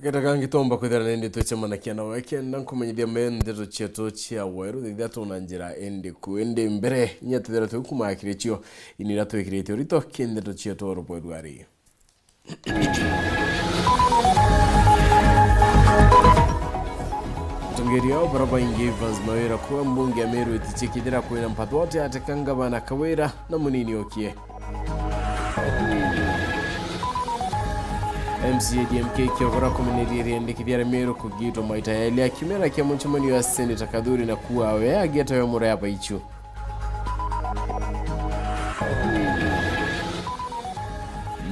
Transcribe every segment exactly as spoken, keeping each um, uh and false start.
Gita kangi twomba kwithira nindi twicemanakia nawe kenda nkumenyithia me ndeto cietu cia weru thithia tuna njira indiku. Indi mbere, inya twithira twikumakiricio, inira twikirite urito ki ndeto cietu orubwe rwari. Mutongeria wa bara baingi Evans Mawira kuuga mbunge ya Meru itichikithira kwina mpathote ateka ngavana Kawira na munini okie. M C A D M K Kiogora kumineria riendekithia ria Meru kugitwa maita yaili akimera kia mucemanio ya Senator Kathuri na kuuga we agieta we mura ya baichu.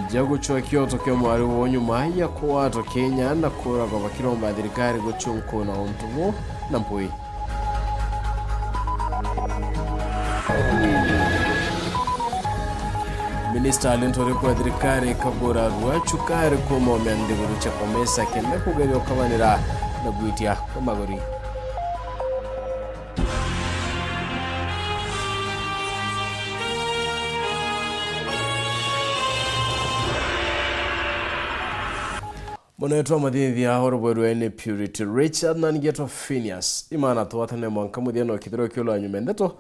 Ija gucwa kioto kia mwari woo nyuma ya kuwatwa Kenya na kuragwa bakiromba thirikari gucunkuna untu buu na mpwi. Minista Linturi kwa thirikari kagura rua cukari kumomia nthiguru cia komesa kenda kugeria ukabanira na gwitia kwa maguri. Mwana wetu wa mathithia orobwerwe ni Purity Richard na ningetwa Phineas. Imana twatane mwanka muthia no kithiro kiu lwa nyuma ndeto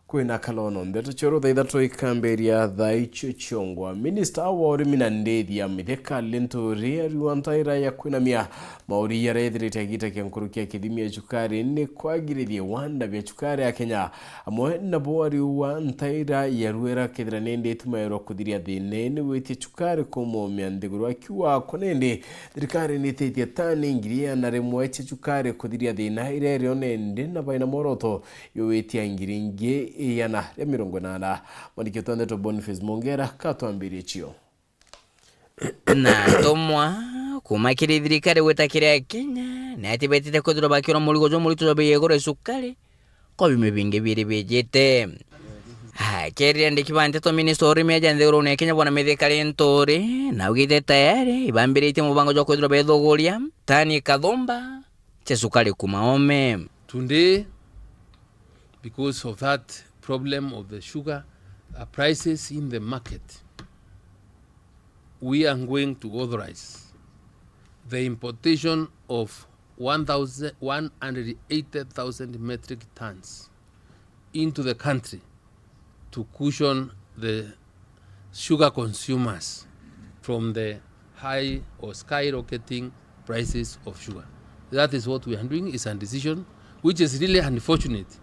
kwina kalono. Ndeto cia rutha ithatu ikambiria thaa icio ciongwa. Minista wa urimi na ndithia Mithika Linturi ariwa ntaira ya kwinamia mauri jaria ethirite agitakia nkuruki ya kithimi ya cukari ni kwagirithia iwanda bia cukari ya Kenya. Amwe nabo ariwa ntaira ya ruera kethira nindi itumairwa kuthiria thina ni witie cukari kumomia nthiguru akiuga akwa nindi thirikari ni ititie tani ngiri igana rimwe cia cukari kuthiria thina iria irio nindi na baina mworoto yuwitia ngiri ingi igana ria mirongo inana. Mwandiki wetu wa ndeto Boniface Mongera katwambirie cio. Na atumwa kuma kiri thirikari gwita kiri Akenya ni ati betite kwithirwa bakiona murigo jwa murito jwa bei ya iguru ya cukari kwa biumia bingi biiri bijite. Akerire andiki ba nteto, minista wa urimi aja nthigurune ya Kenya Bwana Mithika Linturi naugite tayari ibambiritie mubango jwa kwithirwa bethuguria tani kathumba cia cukari kuma ome. Today, because of that problem of the sugar, uh, prices in the market, we are going to authorize the importation of one thousand, one hundred eighty thousand metric tons into the country to cushion the sugar consumers from the high or skyrocketing prices of sugar. That is what we are doing. It's a decision which is really unfortunate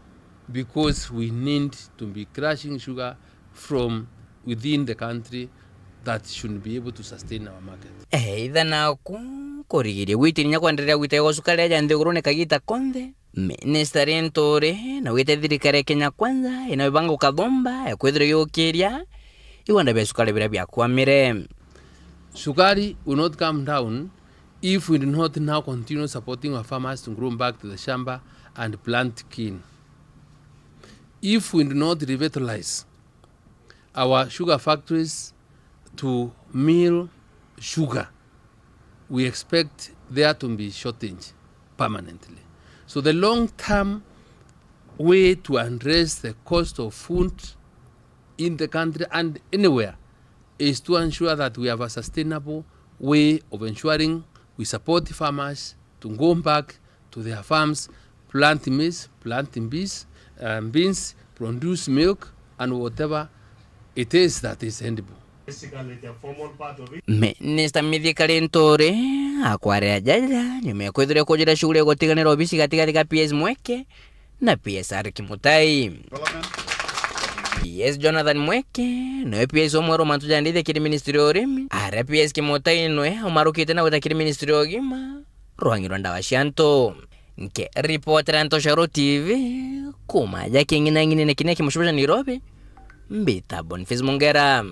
because we need to be crushing sugar from within the country that should be able to sustain our market. Either naku kurigiria gwitirinya kwenderea gwita gwa cukari aja nthigurune kagita konthe. Minista Linturi naugite thirikari ya Kenya Kwanza ina mibango kathumba ya kwithirwa yukiria iwanda bia cukari biria biakwamire. Sukari will not come down if we do not now continue supporting our farmers to go back to the shamba and plant cane. If we do not revitalize our sugar factories to mill sugar, we expect there to be shortage permanently. So the long-term way to address the cost of food in the country and anywhere is to ensure that we have a sustainable way of ensuring we support farmers to go back to their farms, plant maize, plant beans, um, beans, produce milk and whatever it is that is edible. Minister Mithika Linturi akwarira jaja nyuma ya kwithirwa kujira shughuli ya gutiganira obisi gatigathi ga P S Mweke na P S R Kimutai. P S Jonathan Mweke, noe P S omwe rwa mantu ja ndithia kiri ministry ya urimi, aria P S Kimutai noe umarukite na gwita kiri ministry ya ugima, rwangi rwa ndawa cia antu. Nke ripotera Ntoshero T V, kuma ja king'inang'inine kinia kimucibasha Nairobi, mbita Boniface Mongera.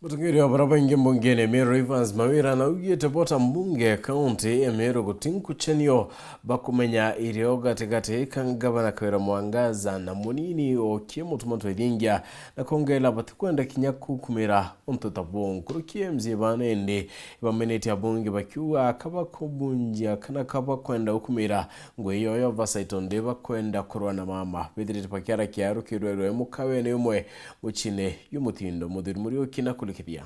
Mutongeria wa bara baingi mbungene Meru Evans Mawira naugite bota mbunge ya kaunti ya Meru guti nkuchanio bakumenya irio gatigati ka ngavana Kawira Mwangaza na munini okie Mutuma Twethingia na kongela batikwenda kinya kukumira untu ta buu. Nkuruki M C A bana indi ibamenetie abunge bakiuga kabakubunjia kana kabakwenda gukumira ngui yoyo oversight undi bakwenda kurwa na mama. Bithirite bakiara kiaru kirwerwe mukawene umwe muchine yu mutindo. Muthuri Muriuki na kurikithia.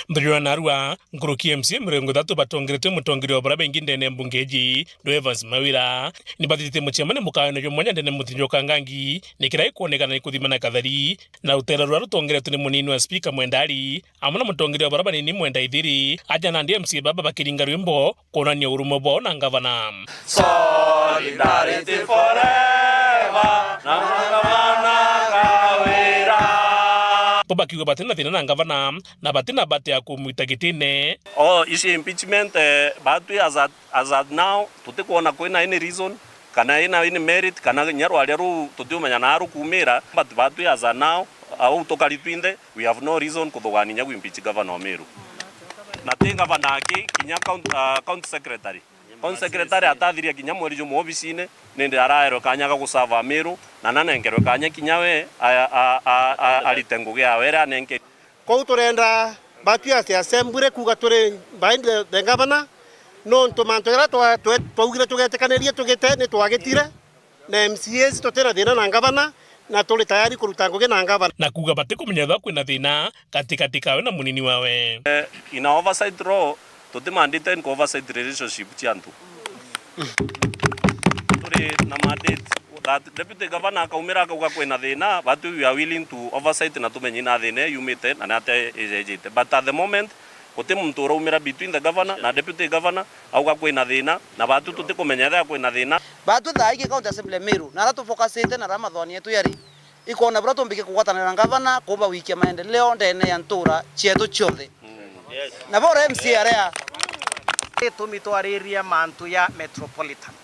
Nthuriro ya narua, nkuruki M C A mirongo ithatu batongeretwe mutongeria wa baria baingi ndene ya mbunge iji, Ndo Evans Mawira, nibathithitie mucemanio mukawene jwa mwanya ndene ya mutinjo Kangangi, ni kiria gikwonekana ni kuthimana kathari na rutera ruria rutongeretwe ni munini wa spika Mwenda Ali, amwe na mutongeria wa baria banini Mwenda Ithiri, aja nandi M C A baba bakiringa rwimbo kwonania urumwe bwao na ngavana. Solidarity forever, na ngavana Kawira. Bo bakiuga batina thina na ngavana, na batina bati ya kumwita gitine. Oh, ici impeachment, eh, batwi as at, as at now, tutikwona kwina any reason, kana ina any merit, kana kinya rwaria ruu tutiumenya naa rukuumira, but batwi as at now, au tukari twinthe, we have no reason kuthugania inya gwimpeach governor wa Meru. Na ti governor aki, kinya county, ah, county secretary. County secretary atathiria kinya mweri jumwe obisine, nindi araerwe kanya ga gusava Meru, na nanenkerwe kanya kinya we a-, a-, a-, a-, arite ngugi yawe iria anenke. Kou turenda batwi as assembly kuuga turi behind the, the governor, nontu mantu jaria twa-, twe-, twaugire tugetikanirie tugite ni twagitire, na M C As tutina thina na ngavana, na turi tayari kuruta ngugi na ngavana. Na kuuga batikumenya ethirwa kwina thina gatigati kawe na munini wawe. Eh, in our oversight role, tuti mandated ku oversight relationship cia antu. Turi na mandate that deputy governor akaumira akauga kwina thina, batwi we are willing to oversight na tumenye na thina yumite na ni atia ijejite. But at the moment, guti muntu uraumira between the governor na deputy governor auga kwina thina, na batwi tutikumenya ethira kwina thina. Batwi thaa iji county assembly ya Meru, na aria tufocusite na aria mathoni yetu yari, ikwona buria tumbike kugwatanira na ngavana kubawikia maendeleo ndene ya ntura cietu cionthe. Na bora M C A aria. Gitumi twariria mantu ya metropolitan.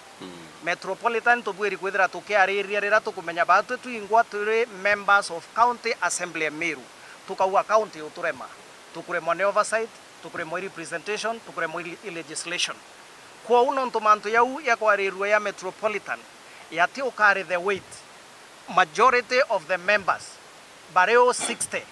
Metropolitan tubwiri kwithira tukiariria riria tukumenya batwi twingwa turi members of county assembly ya Meru. Tukauga county uturema. Tukuremwa ni oversight, tukuremwa i representation, tukuremwa i, i legislation. Kwou nontu mantu jau ya kwarirua ya metropolitan yati ukari the weight, majority of the members bari o sixty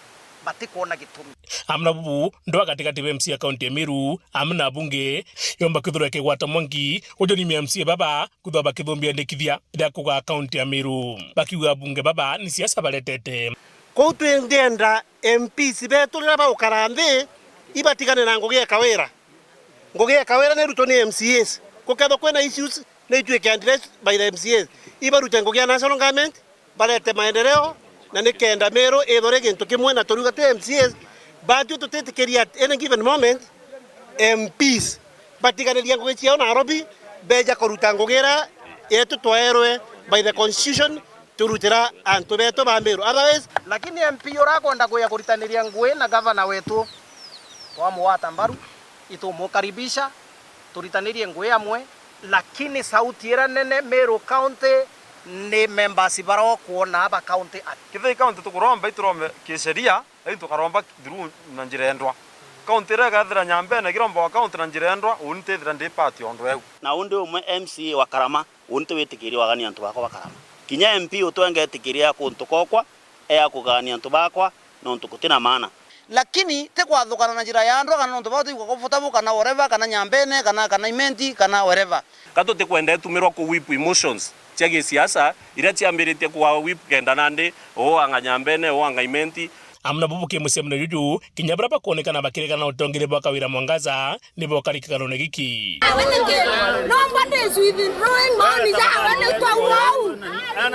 batikwona gitumi. Amwe na bubu, ndwa gatigati ba M C A ya kaunti ya Meru, amwe na abunge, yomba kwithirwa ikigwata mwanki, ujonimia M C A baba, kwithirwa bakithumbia ndikithia ria kugaa kaunti ya Meru. Bakiuga abunge baba ni siasa baretete. Kou twi ndienda M Ps betu riria bagukara nthi, ibatigane na ngugi ya Kawira. Ngugi ya Kawira ni irutwe ni M C As. Gukethwa kwina issues, ni ituike addressed by the M C As. Ibarute ngugi ya national government, barete maendeleo, na nikenda Meru ithore gintu kimwe, na turiuga twi M C As, batwi tutitikiria at any given moment M Ps batiganiria ngugi ciao Nairobi, beja kuruta ngugi iria yetu twaerwe by the constitution, turutira antu betu ba Meru. Otherwise, lakini M P urakwenda kuja kuritaniria ngugi na gavana wetu, twamugwata mbaru, itumukaribisha, turitanirie ngugi amwe, lakini sauti iria nene Meru County ni members baria ukwona aba county at. Kithii county tukuromba, iturombe kisheria, lakini tukaromba through na njira endwa. County iria igathira Nyambene ikiromba wa county na njira endwa, uni ntithira ndi part ya undu eu. Na undi umwe M C A wa Karama, uni tiwitikiria wagania antu bakwa ba Karama. Kinya M P utwenga etikiria ya kuntu kokwa, e ya kugania antu bakwa, nontu gutina maana. Lakini ti kwathukana na njira ya ndwa, kana nontu bao tuigua comfortable, kana whatever, kana Nyambene, kana, kana Imenti, kana wherever. Ka tutikwenda itumirwa ku whip emotions cia gisiasa iria ciambiritie kuwa whip kenda nandi, uu anga Nyambene, uu anga Imenti. Amwe na bubu ki mucemanio juju, kinya baria bakwonekana bakiregana na utongeria bwa Kawira Mwangaza, ni bokarika karone giki. Nobody is withdrawing maoni yawe, ni twauga uu.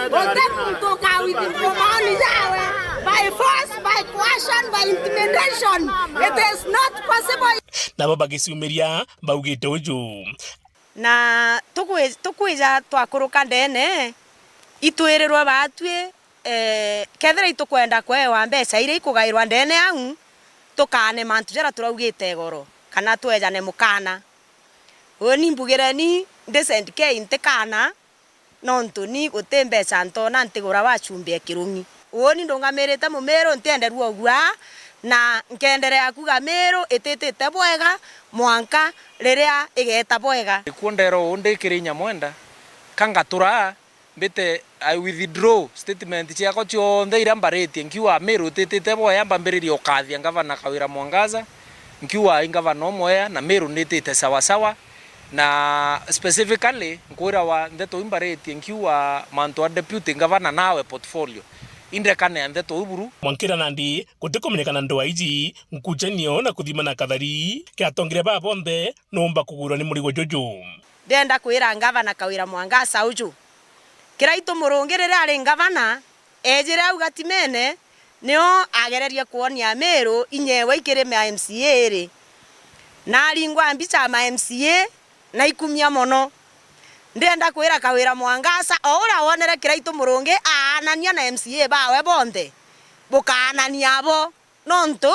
Guti muntu uka withdraw maoni yawe by force, by coercion, by intimidation. It is not possible. Nabo bagiciumiria baugite uju. Na tukwi-, tukwija twakuruka ndene, itwirirwe batwi, eh, kethira itukwenda kwewa mbeca iria ikugairwa ndene au, tukaane mantu jaria turaugite igoro, kana twejane mukana. Uuni mbugireni ndi Saint K ntikaana, nontu ni guti mbeca ntoona ntigura wa chumbi ya kirungi. Uuni ndungamirite Mumiru ntienderua ugua, na nkenderea kuuga Miru ititite bwega mwanka riria igeeta bwega. Nikuo ndera uu ndi kiri Nyamwenda, ka ngatura mbite, I withdraw statement ciakwa cionthe iria mbaritie nkiuga Miru ititite bwega, mbambiririe ukathia ngavana Kawira Mwangaza, nkiuga i ngavana umwea na Miru nitite sawa sawa, na specifically nkwira wa ndeto iu mbaritie nkiuga mantu a deputy ngavana nawe portfolio. Indekane ya ndeto uu buru. Mwankira nandi gutikumenyekana ndwaa iji, nkuchanio na kuthimana kathari, kiatongeria baa bonthe nuumba kugwirwa ni murigo juju. Ndenda kwira ngavana Kawira Mwangaza uju, Kiraitu Murungi riria ari ngavana, eejire au Gatimene, nio agererie kwonia Meru inyewe ikiri ma M C A iri. Na aringwa mbicha ma M C A, na ikumia mono. Ndenda kwira Kawira Mwangaza, o uria wonere Kiraitu Murungi aanania na M C A bawe bonthe, bukaanania abo. Nontu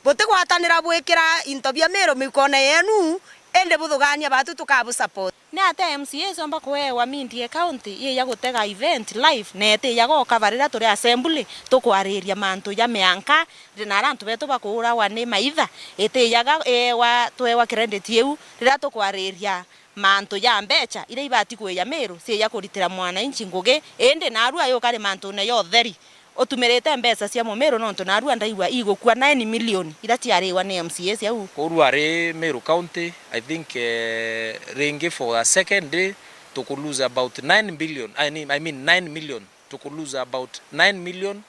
butigwatanira bwikira into bia Meru mikone yenu, indi buthugania batu tukabu support. Ni atia M C A ciomba kuewa media county ii ya gutega event live, na itiija gokava riria turi assembly tukwariria mantu ja mianka, na aria antu betu bakuuragwa ni maitha, itiijaga ewa, twewa credit iu riria tukwariria mantu ja mbecha iria ibati kwija Meru, ciija kuritira mwananchi ngugi, indi narua yuka ri mantune ja utheri. Utumirite mbeca cia Mumiru, nontu narua ndaigua igukua nine million iria ciariwa ni M C A cia u. Kuu rwari Meru County, I think, eh, ringi for a second day, tuku lose about nine billion, I mean, I mean nine million, tuku lose about nine million,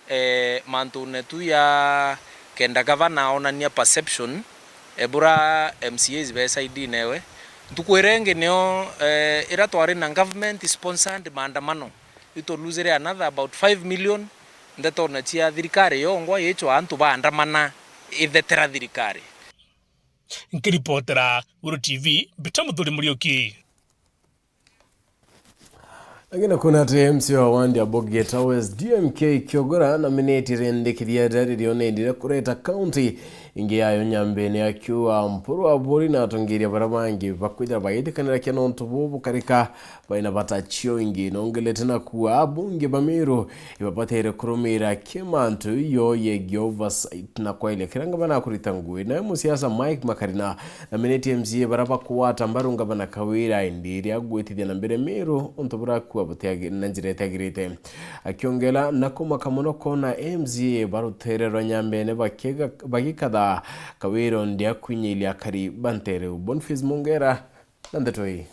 eh, mantune tu ya kenda gavana onania perception, eh, bura M C As be side-ine ewe. Ntuku iria ingi nio, eh, iria twari na government sponsored maandamano, ituluzire another about five million ndetone cia thirikari yongwa yichwa antu baandamana ithetera thirikari. Nkiripotera Guru T V, Peter Muthuri Muriuki. Lakini kuna ati M C A wa wandi ya Bogeta West, D M K Kiogora, na miniti rindikithia riri rionendire kureta county ingi yayo nyambene, akiuga Mpuru Aburi na atongeria bara bangi bakwithira bagitikanira kia nontu bubu karika baina bata cio ingi. Nongelete na kuuga abunge ba Meru ibabatere kurumira kimantu iyo yegi oversight na kwaelia kira ngavana akurita ngui. Nawe musiasa Mike Makarina na miniti M C A bara bakugwata mbaru ngavana Kawira indi iria gwitithia na mbere Meru untu burakua butiagi-, na njira itiagirite. Akiongela na kumaka mono kona M C A barutere rwa nyambene bakiga-, bagikatha Kawira undi akwinyilia akari ba ntere u. Boniface Mongera na ndeto ii.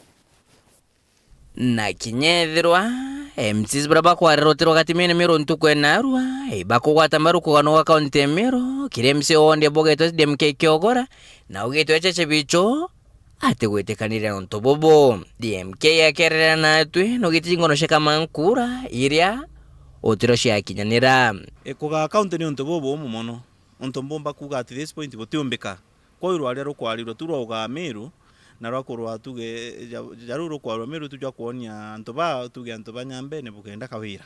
Na kinya ethirwa M Cs baria bakwarira ruti rwa Gatimene Meru ntuku ya narua, ibakugwata mbaru kuganwa gwa kaunti ya Meru, kiri M C A wa wandi ya Bogeta D M K Kiogora, na augite Cheche Bicho atigwitikaniria na untu bubu. D M K akerera natwi, nugiti ngono cia Kamankura iria utiro ciakinyanira. E, kugaa kaunti ni untu bubuumu mono, untu mbumba kuuga at this point butiumbika. Kwou rwaria rukwarirua tu rwa ugaa Meru, na rwa kurwa tuge, ja, ja ruu rukwarwa Meru tu jwa kwonia antu ba, tuge antu ba Nyambene bukenda Kawira.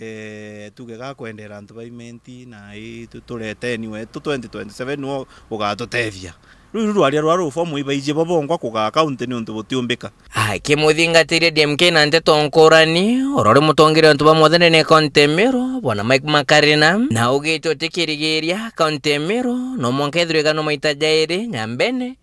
Eh, tuge gakwendera antu ba Imenti, na i tu-, tureteni we, tu twenty twenty-seven nwo ugatutethia. Ruu iru rwaria rwa rufomu ibaiji bo bongwa kugaa kaunti niuntu butiumbika. Akimuthingatiria D M K na nteto nkurani, uria uri mutongeria wa antu ba mothe ndene ya kaunti ya Meru, Bwana Mike Makarina, na augite utikirigiria kaunti ya Meru, no mwanka ethirwe iganwa maita jairi Nyambene,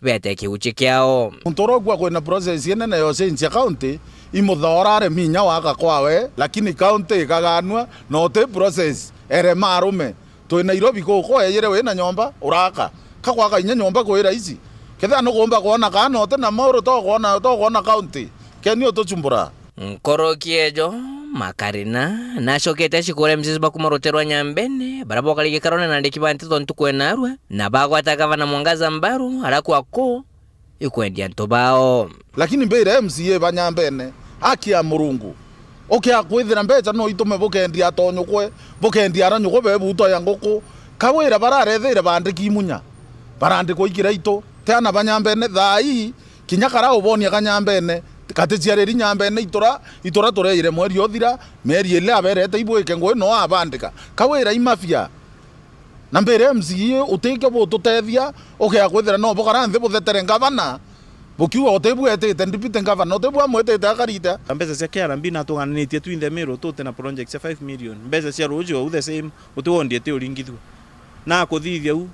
beete kiuchi kiao. Muntu uria ukua kwina process inene ya ucenjia kaunti, imuthoora aremi inya waka kwawe, lakini kaunti ikaganua, na uti process, erema arume. Twi Nairobi kuku, ejire wina nyomba, uraka. Ka gwaka inya nyomba kwi raisi. Kethira nukumba kwona kaana uti na mauru, tokwona, tokwona kaunti. Keni utuchumbura. Nkoroki ejo, Makarina, nacokete acikuria M Cs ba kuma rutere rwa Nyambene, baria bokari gikarone na andiki ba nteto ntuku ya narua, na bagwata gavana Mwangaza mbaru, arakua ku, ikwendia antu bao. Lakini mbire M C A ba Nyambene, aki ya Murungu, ukia kwithira mbeca no itume bukendia atonyukwe, bukendia aranyukwe be buto ya nguku, Kawira bararethire bandiki imunya, barandikwa ikira itu, ti ana ba Nyambene, thaa ii, kinya kara ubonia ka Nyambene, gaticiariri Nyambene itura, itura tureire mweri uthira, mieri ili aberete ibwike ngui no abandika. Kawira i mafia. Na mbere M C A utikio bututethia, ukea kwithira no bukara nthi buthetere ngavana, bukiuga utibwetite deputy ngavana, utibwa amwetite akarite. Mbeca cia K R B natugananitie twinthe Meru tute na project cia five million. Mbeca cia ruuji ou the same, utiwondie ti uringithua. Na akuthithia u.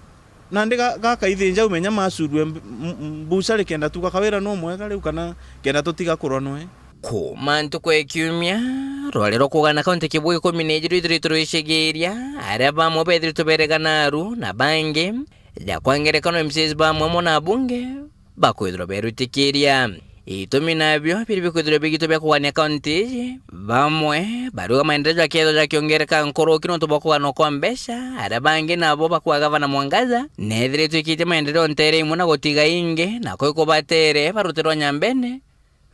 Nandi ga-, gaka ithinja umenya macurue mb-, m-, m-, mbucari kenda tuga Kawira no mwega riu kana kenda tutiga kurwa noe. Kuuma ntuku ya kiumia, rwari rwa kugana kaunti kibwa ikumi na ijiri rwithiritwe rwicigiria, aria bamwe bethiritwe beregana aru na bangi, ja kwa ngerekano M C As bamwe amwe na abunge bakwithirwa berwitikiria. Itumi nabio biri bikwithirwa bigitwe bia kugania kaunti iji. Bamwe bariuga maendeleo jakethirwa jakiongereka nkuruki nontu bwa kuganwa kwa mbeca, aria bangi nabo bakwa gavana Mwangaza nethiritwe ikitie maendeleo ntere imwe na gutiga ingi, nako ikubatere barutirwa nyambene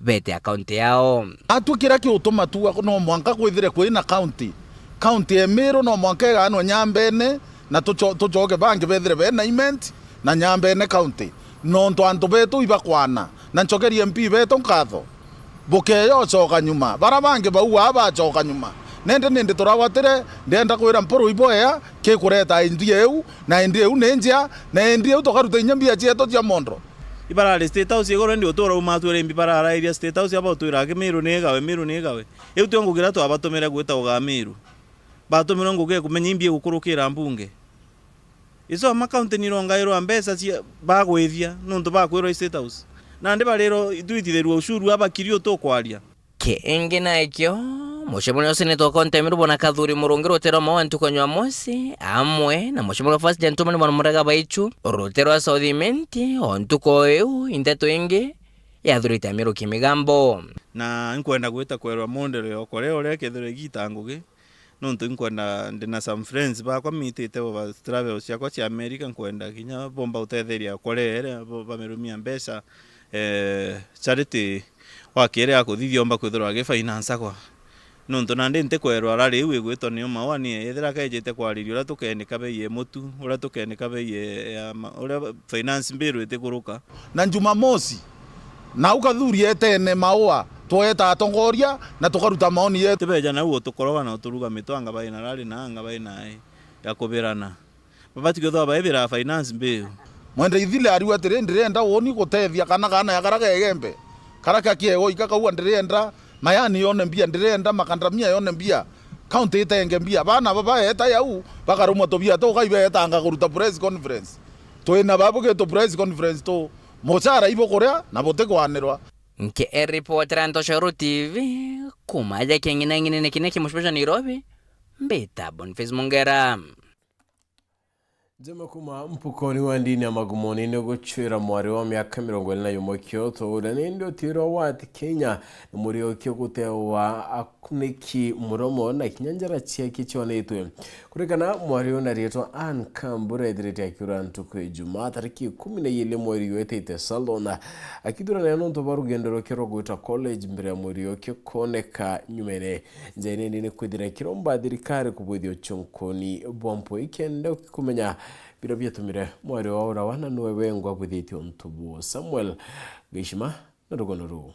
bete akaunti yao. Atwi kiria kiutuma tuga no mwanka kwithire kwina kaunti, kaunti ya Miru no mwanka igaanwe nyambene na tucho-, tuchoke bangi bethire bena imenti na nyambene kaunti, nontu antu betu ibakwana, na nchokerie M P betu nkatho. Bukeya ucoka nyuma, bara bangi baugaa bacoka nyuma. Nende nindi turagwatire, ndienda kwira Mpuru iboea kikureta idea iu, na idea iu ni njia, na idea iu tukaruta inya mbia cietu cia mondo. Ibarari State House igoro, indi utura uma atwire imbi bararairia State House, aba utwira aki Miru ni igawe, Miru ni igawe. Iu tio ngugi iria twabatumire gwita ugaa Miru. Batumirwe ngugi ya kumenya imbi igukurukira mbunge. Icio ama kaunti nirongairwa mbeca cia bagwithia nontu bakwirwa i State House. Nandi bariro itwitithirua ushuru abakiri utukwaria. Kingi nakio, mucemanio wa seneta wa kaunti ya Miru bwana Kathuri Murungi rutere mwa wa ntuku ya Jumamosi, amwe na mucemanio wa first gentleman bwana Murega Baichu, rutere wa South Imenti, o ntuku o iu, i nteto ingi yathurite Amiruki migambo. Na nkwenda gwita kwerwa mondero ya ukore uria kethirwa igita ngugi, nontu inkwenda, ndina some friends bakwa mitite over travel ciakwa cia America, nkwenda kinya bomba utetheria ukore ere, bo-, bamirumia mbeca, eh, charity work iria ya kuthithia omba kwithirwa agifinance akwa. Nontu nandi ntikwerwa ara riu igwitwa niyo Maua ni ethira kejite kwariria uria tukenika bei ya mutu, uria tukenika bei ya, ya ma-, uria finance bill itikuruka. Na Jumamosi, nau Kathuri etene Maua, tweeta atongoria na tukaruta maoni yetu. Tibeja nau utukoroga na uturuga mitwe anga bai na rari na anga bai nae ya kubirana. Babati kwithirwa baibira finance bill. Mwende Ithile ariuga atiri, ndirenda uuni gutethia kana kaana ya karia kegembe, karia kakiegwa ika kauga, ndirenda mayani yone mbia, ndirenda makandamia yone mbia, kaunti itenge mbia. Baana baba baeta yau, bakarumwa tubia tukai beetanga kuruta press conference. Twina babu gitu press conference tu, mucara ibukuria na butikwanirwa. Nke ripotera Ntoshoro T V, kuma aja king'inang'inene kinya kimucibasha Nairobi, mbita Boniface Mungera. Njema kuma mpukoni wa ndini ya Magumoni ni gucwira mwari wa miaka mirongo iri na yumwe kioto uria nindi utirwa wa Kenya ni muriokio gutewa akuniki muromo na kinya njara ciake cionetwe. Kurikana mwari uyu na riitwa Anne Kambura ethirite akiura ntuku ya Ijumaa tariki ikumi na ijiri mweri uyu etite Salon akithurania nontu bwa rugendo rwake rwa gwita college mbere ya mwiri ucio kwoneka nyumene. Njaine ni kwithira kiromba thirikari kubwithia uchunkuni bwa mpwi kenda kumenya bira biatumire mwari wa urawa na niwe wengwa bwithitie untu buu. Samuel Gishima na rugono ruu.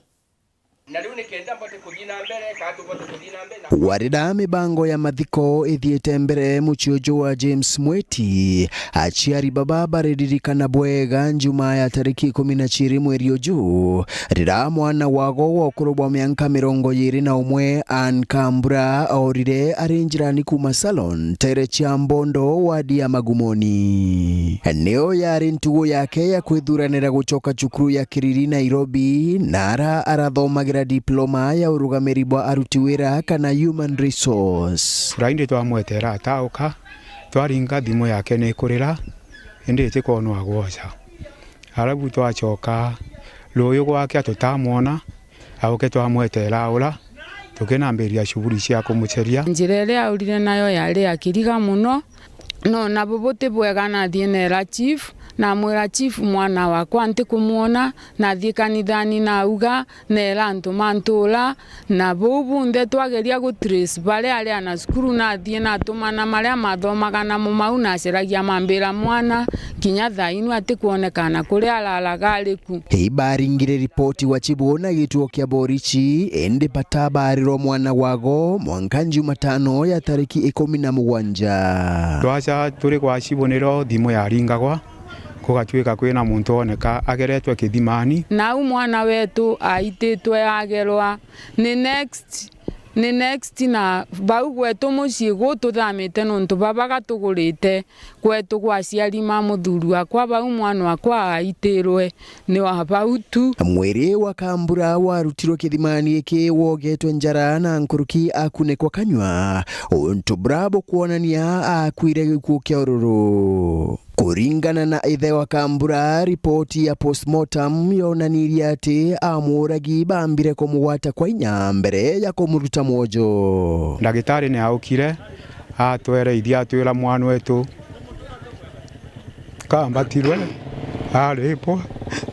Na riu ni kenda mbote kuthii na mbere, kana tubote kuthii na mbere na Warira mibango ya mathiko ithiite mbere mucii uju wa James Mweti, aciari baba bariririkana bwega Njumaa ya tariki ikumi na ciiri mweri uju, rira mwana wago wa ukuru bwa mianka mirongo iiri na umwe, Anne Kambura, aorire ari njirani kuuma Salon, tere cia Mbondo, wadi ya Magumoni. Niyo yari ntugu yake ya kwithuranira gucoka cukuru ya Kiriri, Nairobi, na ara arathomagira diploma ya urugamiri bwa aruti wira kana human resource. Friday twamwetera atauka, twaringa thimu yake ni kurira, indi itikwonwa gwoca. Arabu twacoka ruuyu gwake atutamwona, auke twamwetera aura, tukinambiria shughuli cia kumuceria. Njira iria aurire nayo yari ya kiriga muno, no nabo buti bwega nathii neera chief, namwira, "Chief, mwana wakwa ntikumwona, nathii kanithani nauga, neera antu ma ntuura." Na buu bunthe twageria gu trace baria ari ana cukuru nathii natumana maria mathomaga namo mau naceragia mambira mwana, kinya thaa inu atikwonekana kuria araraga ari ku. Ibaringire ripoti wa chibu na gituo kia borichi, indi batabarirwa mwana wago mwanka Njumatano ya tariki ikumi na mugwanja. Twacha turi kwa chibu niro thimu yaringagwa, kugatuika kwina muntu woneka ageretwe kithimani. Nau mwana wetu aititwe agerwa ni next, ni next, na bau gwetu mucii gu tuthamite nontu baba gatugurite. Kwetu gwa aciari ma muthuri wakwa bau mwana wakwa aitirwe ni wa bau tu. Mwiri wa Kambura warutirwe kithimani giki wogetwe njara na nkuruki akunikwa kanyua, untu bura bukwonania akuire gikuo kia ururu. Kuri Ringana na ithe wa Kambura, ripoti ya postmortem yonanirie ati amuragi bambire kumugwata kwa inya mbere ya kumuruta mwojo. Ndagitari ni aukire, atwere ithe, atwira mwana wetu kambatirwe, aripwa,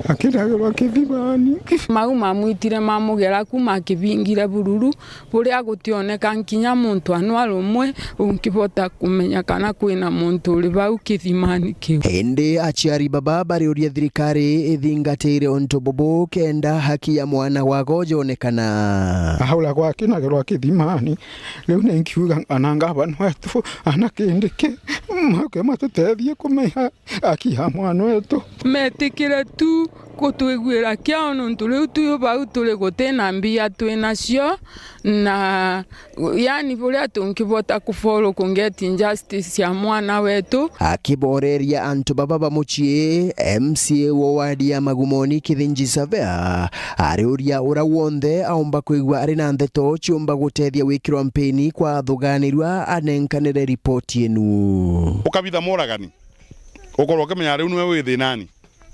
akinagirwa kithimani. Mau mamwitire mamugera kuma akibingire bururu, buria gutioneka nkinya muntu anwa rumwe ungibota kumenya kana kwina muntu uri bau kithimani kiu. Indi aciari baba bariuria thirikari ithingatire untu bubu kenda haki ya mwana wao jonekana. Ahaura gwakinagirwa kithimani, riu ni nkiuga ana ngavana wetu, ana Kindiki, moke matutethie kumenya haki ya mwana wetu. Metikire tu gutwiguira kiao, nontu riu tu bau turi guti na mbia twi nacio, na yani buria tungibota kufollow ku get justice ya mwana wetu. Akiboreria antu baba ba mucii, M C A wa wadi ya Magumoni Kithinji Savea ariuria ura wonthe aumba kwigua ari na ndeto ciumba gutethia wikirwa mpini kwa athuganirua anenkanire ripoti inu. Ukabitha muragani, ukorwo ukimenya riu niwe wi thinani,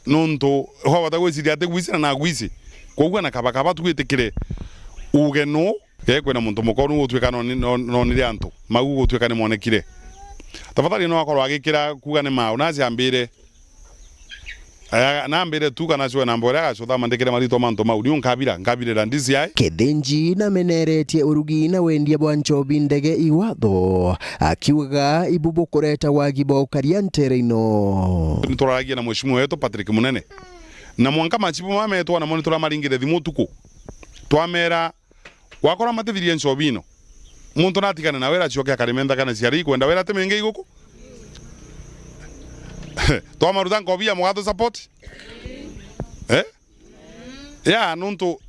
nontu wabota gwiciria ati gwisi na nagwisi, koguo na kabakaba twitikire uge nu. Ke kwina muntu mukonu gutwika noni-, non-, nonire antu, mau gutwika ni monekire. Tafadhali no akorwo agikira kuuga ni mau, nasi ambire. Aya, na ambire tu kana cwe na mbore agacutha mandikire maritwa mantu mau, niu nkabira, nkabirira D C I. Kithinji nameneretie urugi na wendia bwa nchobi ndege i watho, akiugaga ibu bukureta wagi bwa ukaria ntere ino. Nituraragia na mheshimiwa wetu Patrick Munene, na mwanka machibu mametwa namo nituramaringire thimu utuku, twamera, wakora matithirie nchobi ino, muntu natigane nawe, iracoke akarime nthaka na ciari ikwenda wera ati menge iguku. Twamaruta nkobi ya mugatu support? Eh? Ya, nontu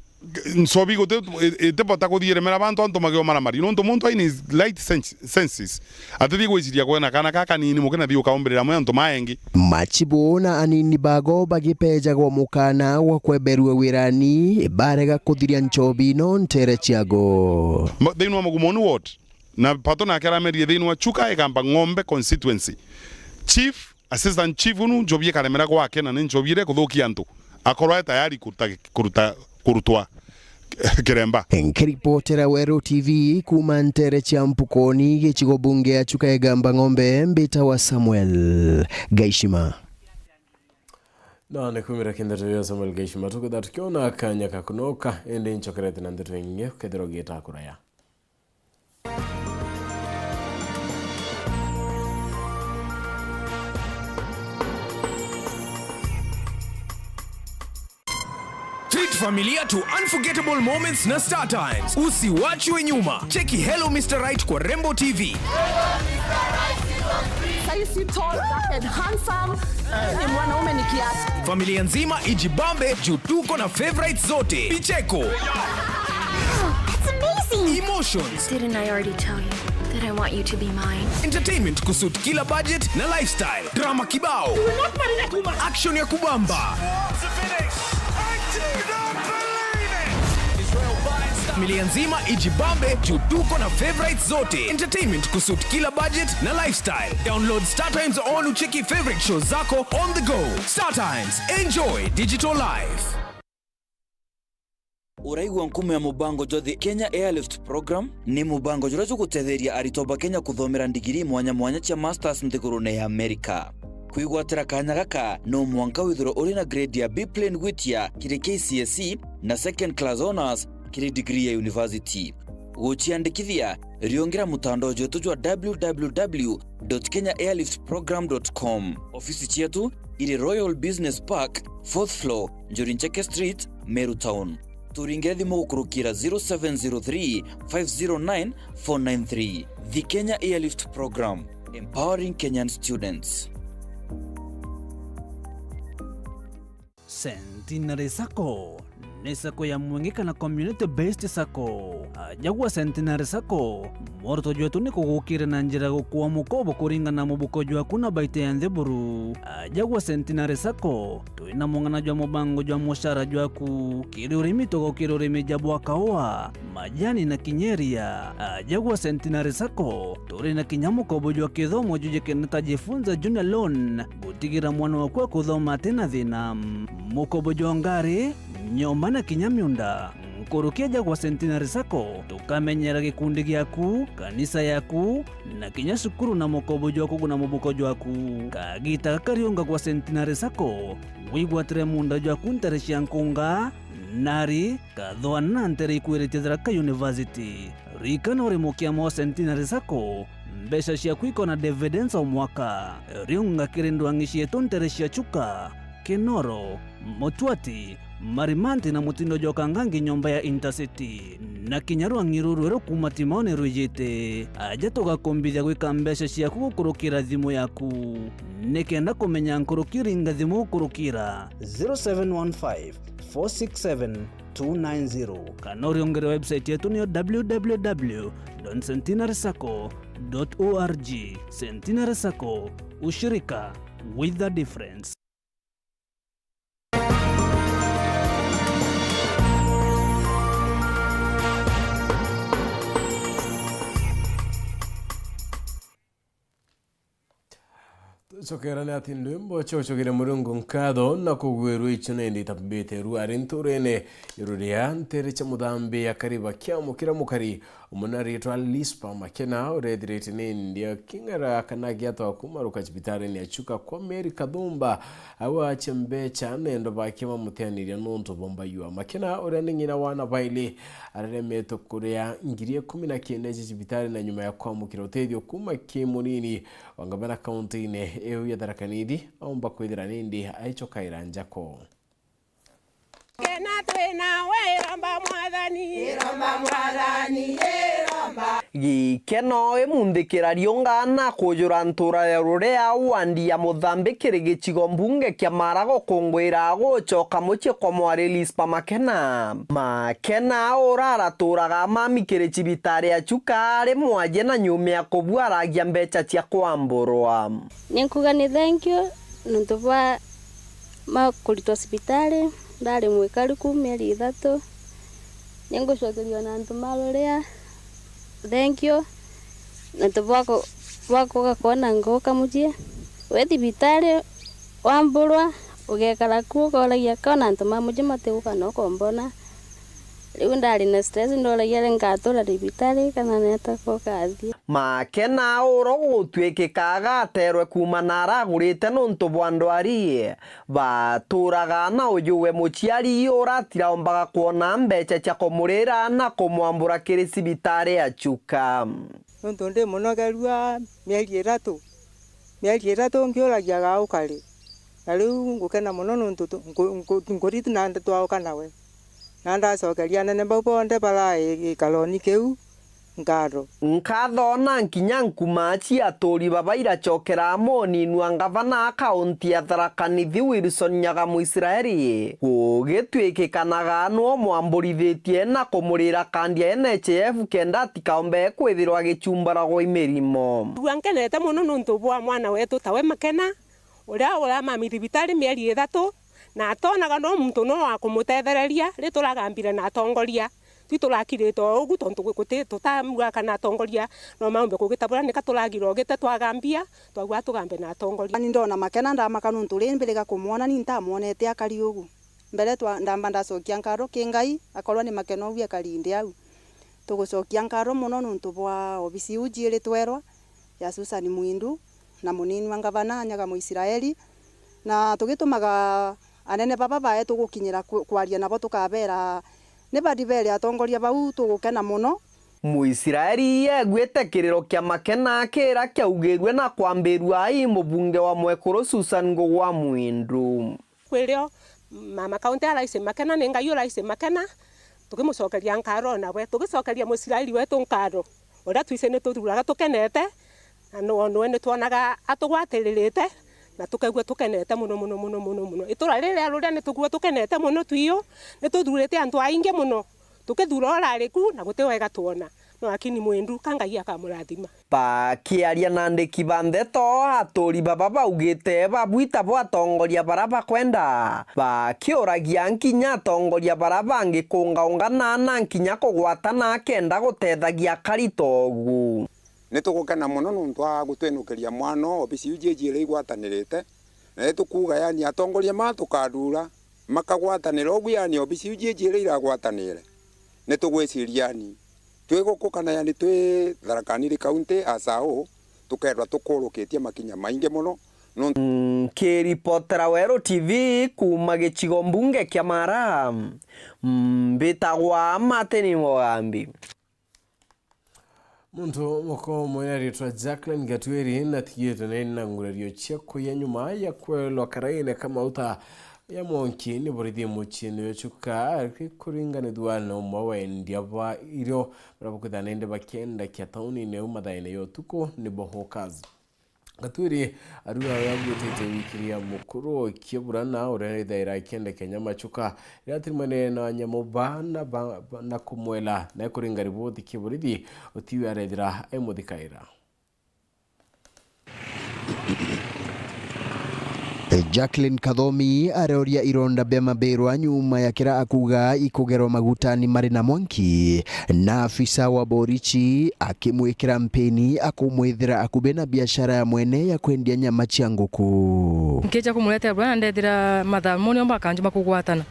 nchobi guti, itibota kuthieremera bantu antu magio maramari. Nontu muntu aina his light sens-, senses, atithii gwiciria kwena kana ka kanini muke na thii ukaumbirira amwe antu maengi. Machibu na anini bago bagipejagwa mukana wa kweberua wirani, barega kuthiria nchobi no ntere ciago. Ma-, thiini wa Magumoni ward, na Pato nake aramerie thiini wa Chuka Igamba Ng'ombe constituency. Chief, assistant chief unu nchobi ikaremera gwake na ni nchobi iria ikuthukia antu. Akorwa e tayari kuruta, kuruta, kurutwa kiremba. Nkiripotera Weru T V kuuma ntere cia Mpukoni, gicigo bunge ya Chuka Igamba Ng'ombe, mbitawa Samuel Gaishima. Na ni kumira kindeto ya Samuel Gaishima, tukutha tukiona kanya ka kunoka, indi nchokerete na ndeto ingi ukethirwa ugiita kuraya. Treat familia to unforgettable moments na Star Times. Usiwachwe nyuma. Cheki Hello Mister Right kwa Rembo T V. Sasa si tall, dark and handsome. Ni mwanaume ni kiasi. Familia nzima ijibambe juu tuko na favorites zote. Vicheko. That's amazing. Emotions. Didn't I already tell you that I want you to be mine? Entertainment kusuit kila budget na lifestyle. Drama kibao. Action ya kubamba. Familia nzima ijibambe juu tuko na favorites zote. Entertainment kusuit kila budget na lifestyle. Download Star Times on ucheki favorite shows zako on the go. Star Times, enjoy digital life. Uraigua nkumo ya mubango jwa The Kenya Airlift Program? Ni mubango juria jugutetheria aritwa ba Kenya kuthomera ndigiri mwanya mwanya cia masters nthigurune ya Amerika. Kwigwatira kanya gaka, no mwanka withirwe uri na grade ya B plain gwitia kiri K C S E na second class honours kiri degree ya university. Guciandikithia, riungira mutandao jwetu jwa w w w dot kenya airlift program dot com. Ofisi cietu iri Royal Business Park, fourth floor, Njuri Ncheke Street, Meru Town. Turingire thimu gukurukira zero seven zero three, five zero nine, four nine three. The Kenya Airlift Program, empowering Kenyan students. Centenary Sacco Ni sacco ya mwengi kana community based sacco? Aja gwa Centenary Sacco, mworoto jwetu ni kugukira na njira ya gukua mukobo kuringana na mubuko jwaku na baita ya nthiguru. Aja gwa Centenary Sacco, twina mung'ana jwa mubango jwa mucara jwaku, kiri urimi tugukira urimi ja bwa kaua, majani na kinya iria. Aja gwa Centenary Sacco, turi na kinya mukobo jwa kithomo jujikene ta Jifunza Junior Loan, gutigira mwana waku akuthoma atina thina. Mukobo jwa ngari, nyomba na kinya miunda. Nkuruki aja gwa Centenary Sacco, tukamenyera gikundi giaku, kanisa yaku, na kinya cukuru na mukobo jwa kuguna mubuko jwaku. Kagita gaka riunga gwa Centenary Sacco, wigwatire muunda jwaku ntere cia Nkunga, Nari, Kathwana na ntere ikwiritie Tharaka University. Ririkana uri mukiama wa Centenary Sacco, mbeca ciaku ikona dividends o mwaka. Riunga kiri ndwang'i cietu ntere cia Chuka, Kinoro, Mutwati, Marimanti na mutindo jwa Kangangi nyomba ya Intercity. Na kinya rwang'i ruru rweru kuuma Timaone rwijite. Aja tugakumbithia gwika mbeca ciaku gukurukira thimu yaku. Nikenda kumenya nkuruki, ringa thimu gukurukira zero seven one five, four six seven, two nine zero. Kana uriongere website yetu niyo w w w dot centenary sacco dot org. Centenary Sacco, ushirika with a difference. Tucokerane ati ndwimbo cia gucokeria Murungu nkatho na kugwirua icio nindi itambite ru ari nturene, iguru ria ntere cia muthambi akari bakiamukira mukari umwe na ritwa Lispa Makena, urethirite nindi aking'ara kana agiatwa kumaruka cibitarine ya Chuka kwa Mary Kathumba, au ache mbecha nendo bakia bamuteaniria nontu bomba yua. Makena, uria ni ng'ina wana baili, areremetwe kuria ngiri ikumi na kenda cia cibitari na nyuma ya kwamukira utethio kuma ki munini wa ngavana kaunti-ini iu ya Tharaka Nithi, aumba kwithira nindi aicokaira njako. Kena twina we, iromba Mwathani, iromba Mwathani, iromba. Gikeno imunthikira riunga na kujura ntura ya Rurea wandi ya Muthambi kiri gicigo mbunge kia Marago kungwira gucoka mucii kwa mwari Lispa Makena. Makena ura araturaga mami kiri cibitari ya Chuka ari mwaje na nyuma ya kubua aragia mbecha cia kwamburwa. Ninkuga ni thank you nontu bwa ma kuritwa cibitari, ndari mwikaru ku mieri ithatu. Ningucokeria ona antu ma Ruria thank you nontu bwa ku-, bwa kuga kwona nguka mucii. Wi cibitari wamburwa, ugekara ku ukoragia ka ona antu ma mucii matiguka na ukombona. Riu ndari na stress, ndoragia ri ngatura cibitari kana neta ko kathii. Makena uro gutwikika agaterwe kuuma na aragurite nontu bwa ndwari. Baturaga na ujuwe muciari uratiraombaga kwona mbecha cia kumurira na kumwambura kiri cibitari ya Chuka. Nontu ndi munogerua mieri ithatu, mieri ithatu nkiuragia gauka ri, na riu ngukena mono nontu tu-, nku-, nku-, nkuriti na twaoka nawe. Na ndacokeria anene bau bonthe bara i-, gikaroni kiu nkatho. Nkatho na nkinya nkuma cia aturi baba iracokera munini wa ngavana a kaunti ya Tharaka Nithi Wilson Nyaga Muisraeli, gugitwikikanaga nwo mwamburithitie na kumurira kandi ya N H I F kenda atikaombe kwithirwa agicumbaragwa i mirimo. Ngua nkenete mono nontu bwa mwana wetu tawe Makena, uria uramami thibitari mieri ithatu, na atonaga no muntu no wa kumutethereria ri turagambire na atongoria. Twi turakirite o ugu tontu guti tutamua kana atongoria no maumbe kugitabura, nika turagira ugite twagambia, twagua tugambe na atongoria. Ni ndona Makena ndamaka nontu ri mbiriga kumwona ni ntamwonete akari ugu. Mbere twa-, ndamba ndacokia nkaro ki Ngai, akorwa ni Makena ugu akari nthi au. Tugucokia nkaro mono nontu bwa obisi iu jiiri twerwa ya Susan Mwindu na munini wa ngavana Nyaga Muisraeli, na tugitumaga anene baba bae tugukinyira ku-, kwaria nabo tukabera ni bari bere atongoria bau tugukena mono. Muisraeli yeguite kiriro kia Makena kiria kiaugirue na kwambirua ai mubunge wa mwekuru Susan Ngugi wa Mwindu. Kwirio mama kaunti a Rais Makena, ni Ngai u Rais Makena, tukimucokeria nkaro nawe, tugicokeria Muisraeli wetu nkaro, uria twise ni tuthuraga tukenete, na no-, nwe ni twonaga atugwatiririte, Na tukaigua tukenete mono, mono, mono, mono, mono. Itura riri ria Ruria ni tukaigua tukenete mono twio, ni tuthurite antu aingi mono. Tukithura urari ku, na guti wega twona. No, lakini mwendu, ka Ngai akamurathima. Bakiaria na andiki ba ndeto, aturi baba baugite babwita bo atongoria bara bakwenda, bakiuragia nkinya atongoria bara bangi kungaungana na nkinya kugwatana kenda gutethagia akari togu. Ni tugukena mono nuntu wa gutwinukiria mwano obisi iu jiji iria igwatanirite, na ni tukuuga, yani, atongoria maa tukathura makagwatanira ugu, yani, obisi iu jiji iria iragwatanire. Ni tugwiciria, yani, twiguku kana, yani, twi Tharaka Nithi County as a whole, tukeethirwa tukurukitie makinya maingi mono, nuntu. Nkiripotera Weru T V kuuma gicigo mbunge kia Mara, mbitagwa Martin Mugambi. Muntu mukomwe aritwa Jacqueline Gatwiri natigitwe na ngurario cia kuya nyuma ya kwelwa karaine ka mauta ya mwanki ni borithi muciini wa Chuka, kuringanithua na umwe wa endia ba irio baria bakwithana indi bakiendakia taunine iu mathaine ya utuku, nibo hawkers. Gatwiri ariuga aria agwitite wiki ria mukuru kia Burana uria rithaira akiendakia nyama Chuka, riria atirimanire na nyamu bana ba, ba, na kumwela, na kuringa riboti kia borithi, utiwe arethira aimuthikaira. Jacqueline Kathomi areoria ironda bia mabirwa nyuma ya kira akuga ikugerwa magutani mari na mwanki, na afisa wa borichi akimwikira mpini akumwithira akubi na biashara ya mwene ya kwendia nyama cia nguku. Nkija kumuretera bwana, ndethira mathaa monio bakanjuma kugwatana.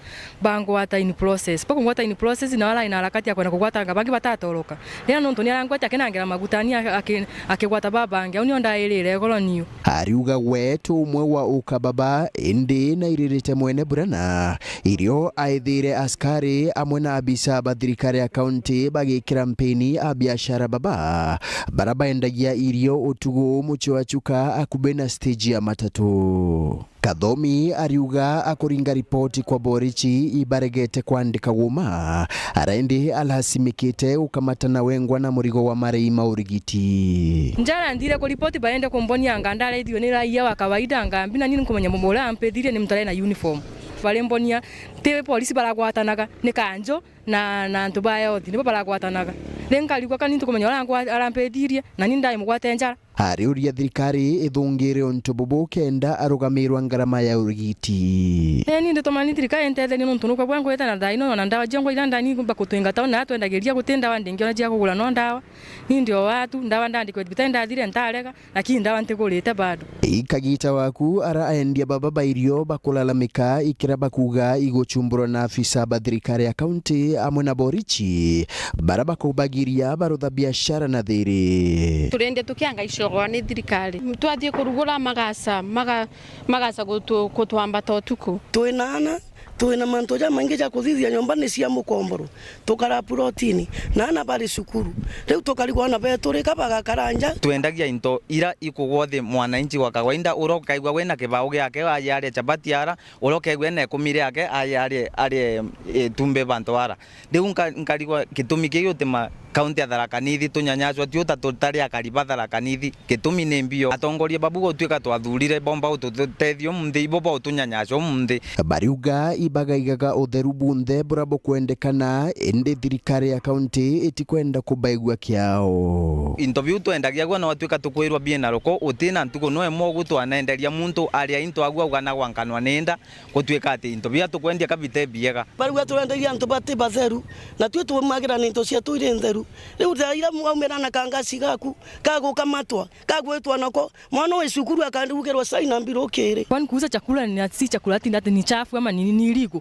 Bangwata in process. Bakungwata in process, na arai na harakati ya kwenda kugwatanga bangi batatoroka. Riria nontu ni arangwete akinangera magutani aki-, aki-, akigwata babangi. Au nio ndairire igoro niu. Ariuga gwe ti umwe wa uka baba, indi na iririte mwene Burana. Irio aithire askari amwe na abisa ba thirikari ya kaunti bagikira mpini a biashara baba, bara baendagia irio utugu mucii wa Chuka akubi na stage ya matatu. Kathomi ariuga akuringa ripoti kwa borichi ibaregete kwandika guma, ara indi alasimikite gukamata na wengwa na murigo wa marei ma urigiti. Njara ndire kuripoti baende kumbonia anga ndaraithio ni raia wa kawaida anga mbi, na ni nkumenya mumwe uria ampithirie ni mtu arai na uniform. Barimbonia ti polisi baragwatanaga, ni kanjo na, na antu ba health nibo baragwatanaga. Ri nkarigwa ka ni ntukumenya uria angwa-, arampithirie, na ni ndai mugwate njara. Ariuria thirikari ithungire untu bubu kenda arugamirwa ngarama ya urigiti. Ni ni nditumani thirikari intethenie nontu nukwe bwa ngwite na thaino na ndawa jongwa ira ndani bakutwinga tau na twendagiria guti ndawa ndingiona jia kugura no ndawa. Ni ndio watu ndawa ndandikwe thibitari ndathire ntarega, lakini ndawa ntigurite bado. Ikagita waku ara aendia baba ba irio bakulalamika ikira bakuga iguchumburwa na afisa ba thirikari ya kaunti amwe na borichi bara bakubagiria barutha biashara na thiri. Turende tukianga icogwa ni thirikari. Twathie kurugura magaca, maga-, magaca gutu-, kutwambata utuku. Twina ana, twina mantu jamaingi ja kuthithia, nyomba ni cia mukomboro, tukara plotini, na ana bari cukuru. Riu tukarigwa ana betu rika bagakara nja. Twendagia into ira ikugwa thi mwananchi wa kawaida, uria ukaigua wina kibao giake aje arie chapati ara, uria ukaigua ena ikumi riake aje arie, arie, e, tumbi bantu ara. Riu nka-, nkarigwa gitumi kiu utima kaunti ya Tharaka Nithi tunyanyaswa tiu ta tutari akari ba Tharaka Nithi. Gitumi ni mbio. Atongoria babu gutwika twathurire bomba ututethia umunthi, ibo bautunyanyaca umunthi. Bariuga ibagaigaga utheru bunthe buria bukwendekana, indi thirikari ya kaunti itikwenda kubaigua kiao. Into biu twendagia gwa no twika tukwirwa biina ruko, utina ntuku no imwe ugu twanenderia muntu aria into agua uganagwa nkanwa ni nda, gutwika ati into biria tukwendia ka bite biega. Bariuga turenderia antu bati batheru, na tui tumagira ni into cietu iri ntheru. Riu thaa ira mwaumira na kangasi gaku, kagukamatwa, kagwitwa nako, mwana wi cukuru akandugirwa cai na mbirukiri. Kwani kuuza chakula ni si chakula ati, ati ni chafu ama ni, ni illegal?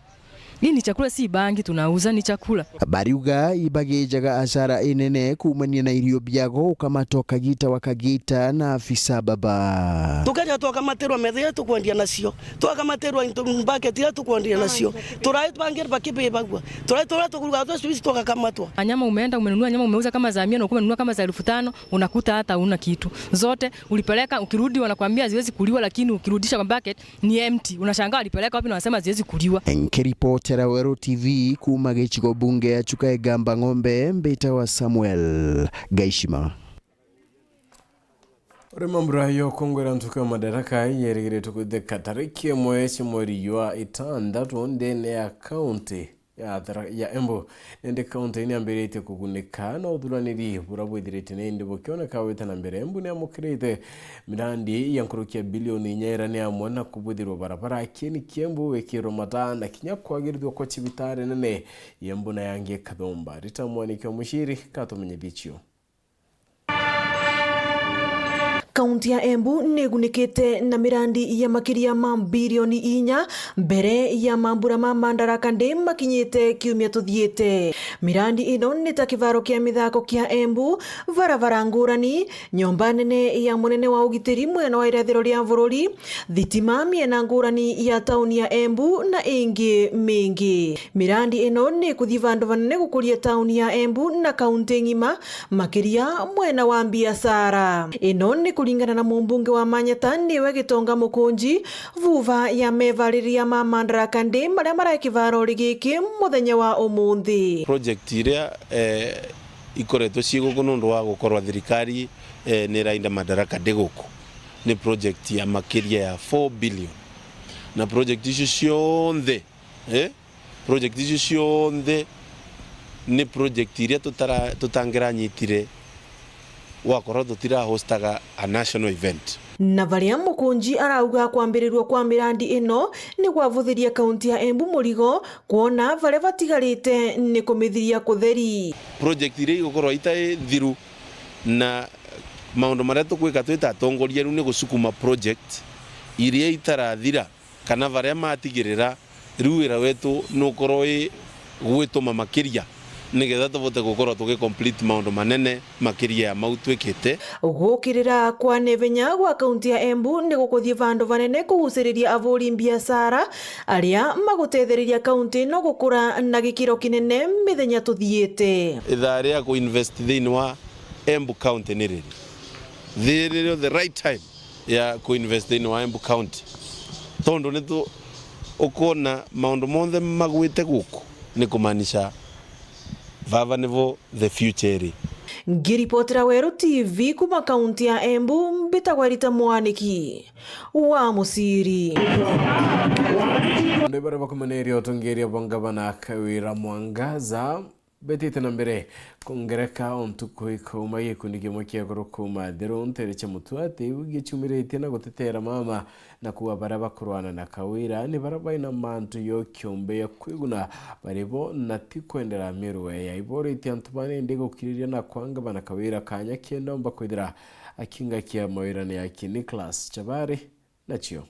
Hii ni chakula, si bangi tunauza, ni chakula. Bariuga ibagijaga asara inene kuumania na irio biago ukamatwa kagita wa kagita na afisa baba. Tukeja twakamatirwa metha iria tukwendia nacio, twakamatirwa into bucket iria tukwendia nacio, turai bangi bakibibagua, turai turia tukuruga twa swiss twakakamatwa. Nyama umeenda umenunua nyama, umeuza kama za mia na ukumenunua kama za elfu tano, unakuta hata una kitu. Zote ulipeleka, ukirudi wanakuambia haziwezi kuliwa, lakini ukirudisha kwa bucket, ni empty. Unashangaa walipeleka wapi na wanasema haziwezi kuliwa. Nkiripotera Weru T V kuuma gicigo bunge ya Chuka Igamba Ng'ombe, mbitawa Samuel Gaishima. Uri mambura yo kungwira ntuku ya Madaraka yerigiritwe kwithika tariki imwe cia mweri jwa itantatu ndene ya kaunti ya Thara-, ya Embu. Nindi kaunti niambiritie kugunika na uthuraniri bura bwithiritie nindi bukioneka gwita na mbere. Embu niamukirite mirandi ya nkuruki ya bilioni inya ira ni amwe na kubwithirwa barabara Kieni Kiembu wikirwe mataa na kinya kwagirithua kwa cibitari nene ya Embu na yangi ikathomba. Rita Mwaniki wa Muciri katumenyithie cio. Kaunti ya Embu nigunikite na mirandi ya makiria ma bilioni inya mbere ya mambura ma Madaraka Day makinyite kiumia tuthiite. Mirandi ino ni ta kivaro kia mithako kia Embu, barabara ngurani, nyomba nene ya munene wa ugitiri mwena wa irathiro ria bururi, thitima miena ngurani ya tauni ya Embu na ingi mingi. Mirandi ino ni kuthii vandu vanene gukuria tauni ya Embu na kaunti ng'ima, makiria mwena wa mbiacara. Ino ni kuringana na mumbunge wa Manyata niwe Gitonga Mukunji, vuva ya mevaririria ma Madaraka Day maria mara kivarori giki muthenya wa umunthi. Project iria, eh, ikoretwe cii guku nundu wa gukorwa thirikari, eh, ni irainda Madaraka Day guku ni project ya makiria ya four billion, na project icio cionthe, eh, project icio cionthe ni project iria tutara-, tutangiranyitire wakorwo tutirahostaga a national event. Na varia Mukunji arauga kwambirirua kwa mirandi ino ni gwavuthiria kaunti ya Embu murigo, kwona varia vatigarite ni kumithiria kutheri. Project iria igukorwa itai nthiru, na maundu maria tukwika twi ta atongoria riu ni gusukuma project iria itarathira, kana varia matigirira, riu wira wetu nukorwo wi gwituma makiria, nigetha tuvote gukorwa tugi complete maundu manene makiria ya mau twikite. Gukirira kwa Nevenya gwa kaunti ya Embu ni gukuthie vandu vanene kuguciriria avuri mbiacara aria magutethereria kaunti ino gukura na gikiro kinene mithenya tuthiite. Ithaa ria kuinvest thiini wa Embu County ni riri? Thii nirio the right time ya kuinvest thiini wa Embu County, tondu nitu ukwona maundu monthe magwite guku, ni kumaanisha vava nivo the future iri. Ngiripotera Weru T V kuma kaunti ya Embu, mbitagwa Rita Mwaniki wa Muciri. Andu baria bakumaneria utongeria bwa ngavana Kawira Mwangaza betite na mbere kungereka o ntuku ikauma gikundi kimwe kia akuru kuuma Thiru ntere cia Mutwati iu gichumiritie na gutetera mama na kuuga baria bakurwana na Kawira ni baria baina mantu yo kiumbe ya kwiguna bari bo na ti kwendera Miru weya. Iboritie antu bana indi gukiriria na kwa ngavana Kawira kanya kenda omba kwithira akingakia mawirane yake. Nicholas Chabari nacio.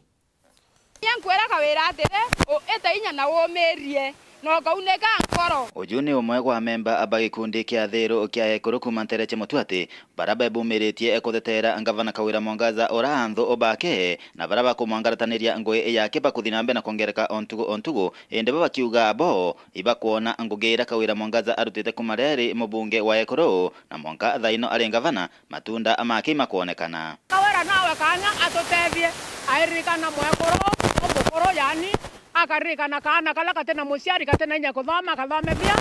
Inya nkwira Kawira atiri, u-, ite inya na wumirie, na ukaunika nkoro. Uju ni umwe gwa memba ba gikundi kia Thiru kia ekuru kuuma ntere cia Mutwati, baria bebumiritie kutetera ngavana Kawira Mwangaza uria anthu bake, na baria bakumwangarataniria ngui yake bakuthi na mbere na kwongereka o ntugu o ntugu, indi bo bakiuga bo ibakwona ngugi iria Kawira Mwangaza arutite kuuma riria ari mubunge wa ekuru, na mwanka thaa ino ari ngavana, matunda make imakwonekana. Kawira nawe kanya atutethie, airirikana mwekuru umukuru, yani, akaririkana kaana karia gati na muciari, gati na inya kuthoma, akathomethia,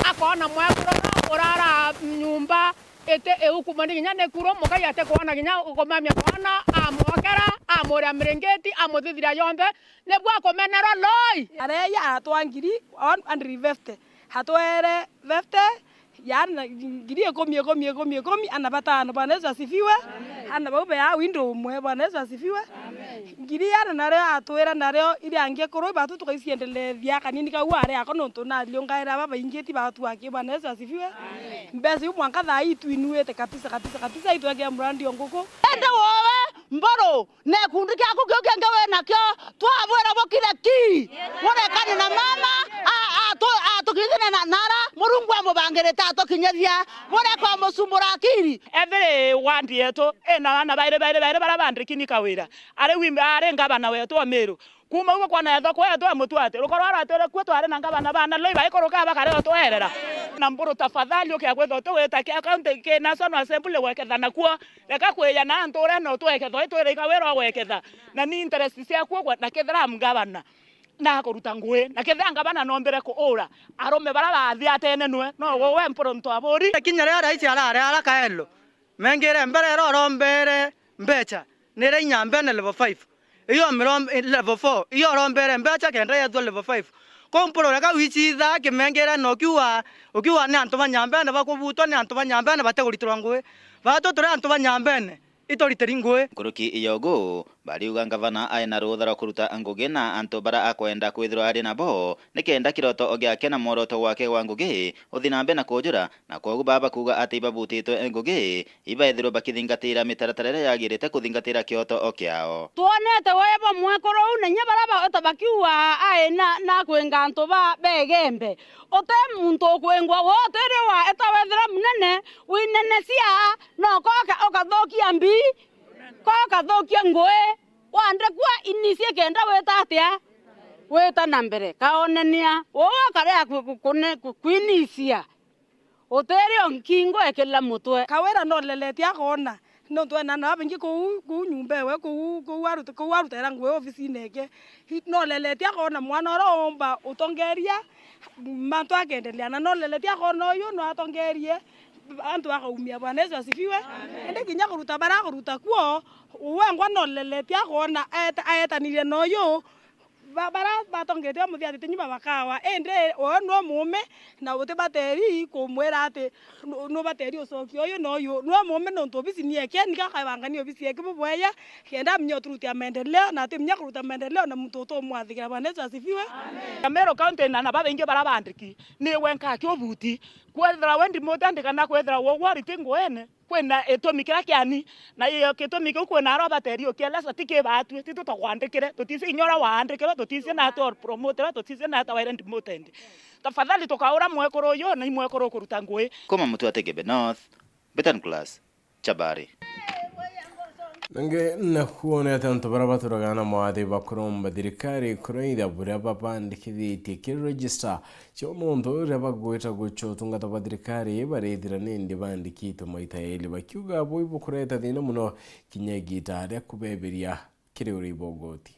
akona mwekuru no urara nyumba iti iu kuma ni kinya ni kuru, mukai ati kwona kinya kumamia mwana, amwokera, amurira miringiti, amuthithira yonthe, nibwo akumenerwa loi. Areya atwa ngiri one hundred fifty, atwere fifty, yaani na ngiri ikumi, ikumi, ikumi, ikumi, ana batano. Bwana Yesu asifiwe. Amen. Ana bau be aa window umwe. Bwana Yesu asifiwe. Amen. Ngiri yaani nario atwira nario iria angi kuru batu tukaiciendelethia kanini kau ari ako nontu nariungaira aba baingi ti batu aki. Bwana Yesu asifiwe. Amen. Mbeca iu mwanka thaa ii twinuite kabisa, kabisa, kabisa, itwekea murandi o nguku. Ende wowe mburu. Na gikundi giaku kiu kingi wi nakio, twabwira bukire ki? Burekane na mama, a-, atu-, atukinyithie na, na ara Murungu amubangirite atukinyithia, bureka umucumbura akiri. Every ward yetu ina aana bairi, bairi, bairi baria bandiki ni Kawira. Ari wimbe, ari ngavana wetu wa Meru. Kuma uguo kwana ya thoko yetu ya Mutwati, rukorwa rwatwire kuo twari na ngavana bana loi baikuruka bakare utwerera. Na mburu tafadhali ukia kwithwa tuwita kia county ki National Assembly gwekethana kuo. Reka kwiyana antu uria no tweketha, itwire iga wira wa gweketha. Na ni interest ciaku ugwe, na kethira am gavana na kuruta ngui, na kethira ngavana nombere kuura, arume bara bathi atene nwe, no we mpuru ntu aburi. Kinya ria raisi arare ara kaelo, mengire mbere ero rombere, Mbecha, ni iria inya mbene level five. Iyo miro-, level four, iyo urombere mbecha kenda yethua level five. Kou mpurure kau ichithaa kimengere na ukiuga, ukiuga ni antu ba Nyambene bakubutwa, ni antu ba Nyambene batiguritirwa ngui. Batu turi antu ba Nyambene, ituritiri ngui. Nkuruki ya ugu, bariuga ngavana aina ruutha rwa kuruta ngugi na antu bara akwenda kwithirwa ari nabo, nikenda kiroto giake na mworoto gwake gwa ngugi uthi na mbere na kujura, na kwogu baba kuuga ati ibabutitwe ngugi, ibaethirwe bakithingatira mitaratara iria yagirite kuthingatira kioto o kiao. Twonete webo mwekuru uu, na inya baria baota bakiuga ai na, na kwinga antu ba begembe. Uti muntu ukwingwa, we utiri waeta wethira munene, winenecia, no koka ukathukia mbi, ko ukathukia ngui, wandikwa inisi kenda wita atia? Wita na mbere, kaonenia. Uu akaria ku-, ku-, kune-, ku-, kwinisia. Utiri o nkingo ekirira mutwe. Kawira no leletie akoona, nontu ena ana babaingi kuu, kuu nyomba ewe, kuu, kuu arut-, kuu arutera ngui obisine eke. Hi-, no leletie akoona mwana uria uumba utongeria mantu akendelea, na no leletie akoona uyu no atongerie antu akaumia. Bwana Yesu asifiwe. Amen. Indi kinya kuruta baria akuruta kuo, wengwa no leletie akoona aeta-, aetanirie na uyu, ba-, baria batongetie bamuthia ati tinyi babakawa. Indi uyu nwe muume, na utibateri kumwira ati nu-, nubateri ucokie uyu na uyu. Nwe muume nontu obisi ni eke, nika akabangania obisi eke bubweye, kenda amenye uturutia maendeleo, na ati menya kuruta maendeleo na muntu utumwathikira. Bwana Yesu asifiwe. Amen. Meru County ina na babaingi baria bandiki, ni wenka aki ubuti. Kwethira we ndimutandika na kwethira we wariti nguene. Kwina itumi kiria kiani, na iyo gitumi kiu kwina aria ubateri ukieleza ti kibatwi, ti tutakwandikire, tutisi inya uria waandikirwe, tutisi na ati promoterwe, tutisi na ati waire demoted. Tafadhali tukaura mwekuru uyu, na i mwekuru ukuruta ngui. Kuma Mutua Tegebe North, Betan Class, Chabari. Nangi nakwonete antu baria baturaga na mawathe bakuromba thirikari kuraitha buria babandikithitie kiri register cio muntu uria bagwita guchia utungata bwa thirikari barithira nindi bandikitwe maita eli, bakiuga bui bukureta thina muno kinya igita ria kubeberia kiri uria ibogoti.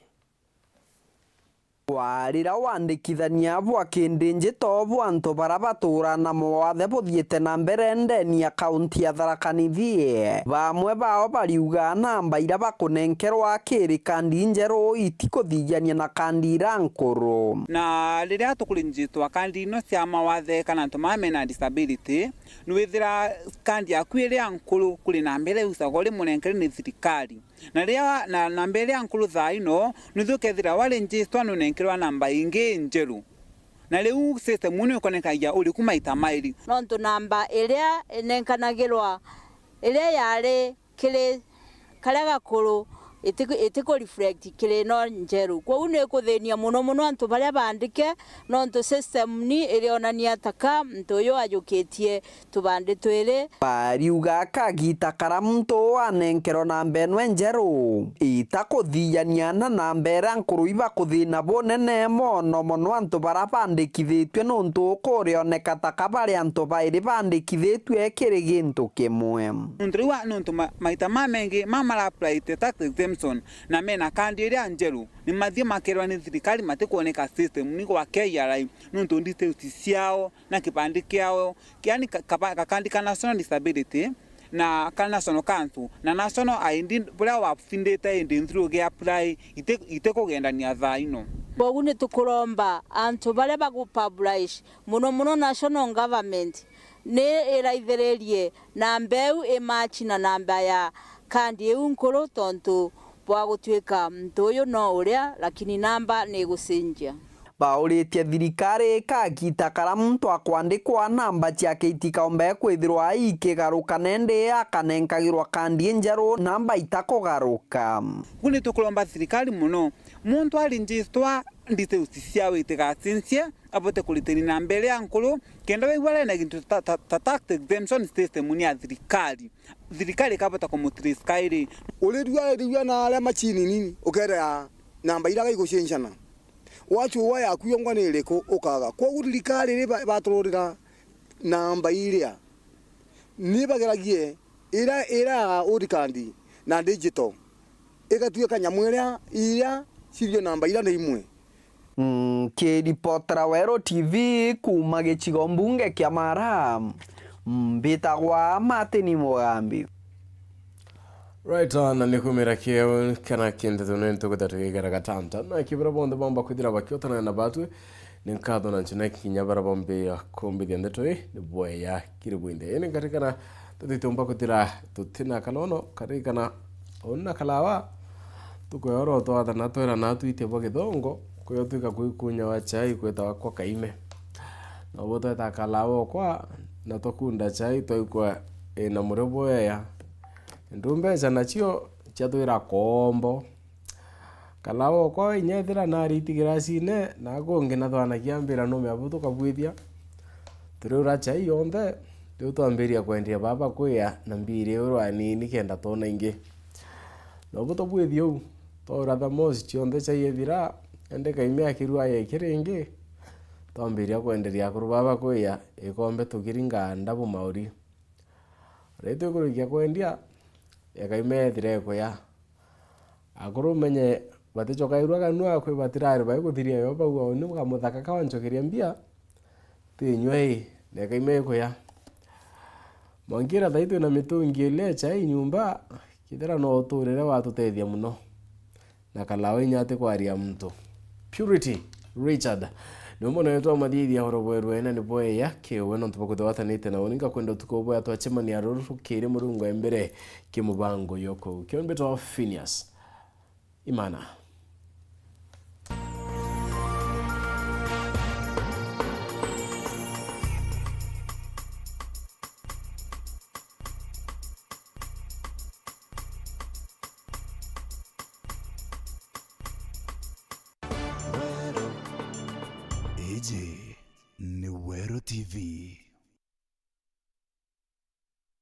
Kwa riria wandikithania bwa kindi njito bwa antu baria baturaa na mawathe buthiite na mbere ndeni ya kaunti ya Tharaka Nithi, bamwe bao bariuga namba iria bakunenkerwa kiri kandi injeru itikuthigiania na kandi iria nkuru. Na riria tukurinjitwa kandi ino cia mawathe kana antu maya mena disability, nwithira kandi yaku iria nkuru kuri na mbere usagwa uri munenkere ni thirikari. Na riria wa-, na, na mbere ya nkuru thaa ino, nuthu ukethira warinjitwa nunenkerwa namba ingi njeru. Na riu system ino ikonekagia uriku maita mairi. Nontu namba iria inenkanagirwa, iria yari kiri karia gakuru, itiku-, itiku reflect kiri ino njeru. Kwogu ni ikuthinia muno muno antu baria bandike, nontu system ni irionania taka muntu uyu ajukitie tubandi twiri. Bariuga kagita karia muntu uu anenkerwa namba inwe njeru, itakuthiania na namba iria nkuru ibakuthina bunene mono mono antu baria bandikithitue, nontu ukurioneka ta ka bari antu bairi bandikithitue kiri gintu kimwe. Nontu riu a-, nontu ma-, maita mamengi ma mara applyite tax exemption na mena kandi iria njeru, ni mathie makerwa ni thirikari matikwoneka system ni gwa K R A, nontu details ciao na kibandi kiao, yani ka-, kaba-, gakandi ka National Disability na ka National Council na National I D buria wabindite indi nthiru ugi apply iti-, itikugendania thaa ino. Kwogu ni tukuromba antu baria bagu publish, muno muno National Government, ni iraithiririe namba iu imachi na namba ya kandi iu nkuru, tontu bwa gutuika muntu uyu no uria, lakini namba ni igucenjia. Bauritie thirikari ikagita karia muntu akwandikwa namba ciake itikaumbe kwithirwa ikigaruka, na indi akanenkagirwa kandi injeru namba itakugaruka. Kuu ni tukuromba thirikari muno, muntu arinjitwa details ciawe itigacenjie, abote kuritani namba iria nkuru, kenda wigua ari na gintu ta, ta, ta tax exemption system ni ya thirikari, thirikari ikabota kumutrace kairi. Urirua, rirua na aria macini nini, ukeethira namba iria igucenjana. Wacuwa yaku yongwa ni iriku, ukaga. Kwogu thirikari ri ba-, batururira namba iria, ni bageragie ira, ira urikandi na digital, igatuika nyamu iria, iria cirio namba iria ni imwe. Nkiripotera Weru T V kuuma gicigo mbunge kia Mara, mbitagwa Martin Mugambi. Right on, na nikumira kiu kana kintu tune ntukwita tugigera gatanta. Na kibira bonthe bomba kwithira bakiotana na batwi, ni nkatho na nchuna kinya bara bombia kumbithia ndeto ii, ni bweya kiri bwinthe. Ini nkarikana tutitiumba kwithira tutina kanono, karikana una kalawa, tukweyora utwathana twera na twite bwa githongo, kwio twika kwikunya wa chai kwitawa kwa kaime. Nobo tweta kalawa okwa, na twakunda chai twaikwa ina murio bweya. Ndu mbeca nacio ciatwira kombo. Kalawa okwa inya ethira nariti giracine, na kungi nathwanagia mbira nume abu tukabwithia. Turiura chai yonthe, riu twambiria kwenderia baba kwia na mbiri iu rwanini kenda twona ingi. Nobu tubwithia uu, twaura thamosi cionthe chai ethira, ende kaime akirua yeki ringi, twambiria kwenderia akuru baba kwia ikombe tukiringa ndabu mauri. Riria twikurikia kwendia, ekaime ethira ekuya. Akuru menye batichokairua kanua kwi batirari bai kuthiria yo bau auni bukamuthaka kawanchokeria mbia, tinywe ii, na ekaime ikuya. Mwankira thai twina mitungi ili ya chai nyumba, kithira no uturire watutethia muno. Na kalawa inya ati kwaria muntu. Purity Richard. Ni umwe na wetwa mathithia horo bwerwe na ni bweya kiwe nontu bwa kwithirwa watanite na uni. Ngakwenda utuku bwa twachemania ruru rukiri Murungu e mbere ki mubango yoko. Kio mbitwa Phineas Imana. Weru. Iji ni Weru T V.